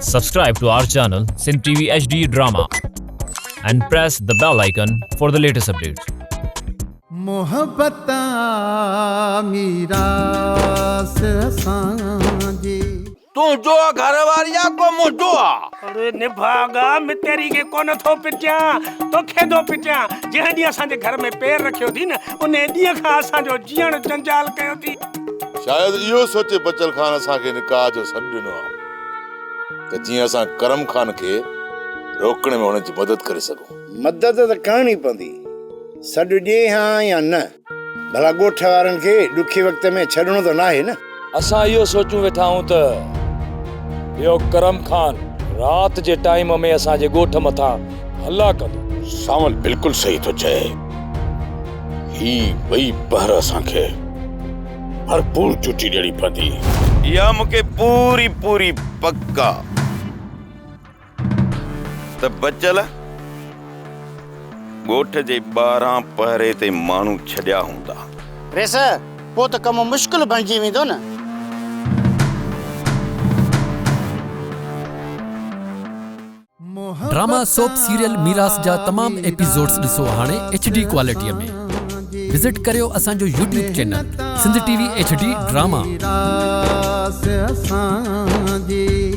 Subscribe to our channel Sindh TV HD Drama and press the bell icon for the latest updates. محبت آ ميراث اسان جي. تنهنجو گهر واري آ ڪو منهنجو آ. اڙي نڀاڳا متيري کي ڪونه ٿو پٽيان توکي ٿو پٽيان جنهن ڏينهن اسان جي گهر ۾ پير رکيو ٿي نه انهي ڏينهن کان اسان جو جيئڻ جنجال ڪيو ٿي. شايد اهو سوچي بچل خان اسان کي نڪاح جو سڏ ڏنو آ ته جيئن اسان ڪرم خان کي روڪڻ ۾ هن جي مدد ڪري سگهون. مدد ته ڪرڻي پوندي. سڏ ڏئي ها يا نه؟ ڀلا ڳوٺ وارن کي ڏکي وقت ۾ ڇڏڻو ته ناهي نه. اسان اهو سوچيون ويٺا آهيون ته اهو ڪرم خان رات جي ٽائيم ۾ اسان جي ڳوٺ مٿان هلا ڪندو. سانول بلڪل صحيح ٿو چئي. هي ٻئي پهر اسان کي ڀرپور چٽي ڏيڻي پوندي. اها مون کي پوري پوري پڪ آ ته بچل ڳوٺ جي ٻاهران پهري تي ماڻهو ڇڏيا هوندا. ريس، پوء ته ڪم مشڪل بڻجي ويندو نه. ڊراما سوپ سيريل ميراث جا تمام ايپيسوڊز ڏسو هاڻي ايڇ ڊي ڪوالٽي ۾ وزٽ ڪريو اسان جو YouTube channel Sindh T V H D drama. ميراث اسان جي.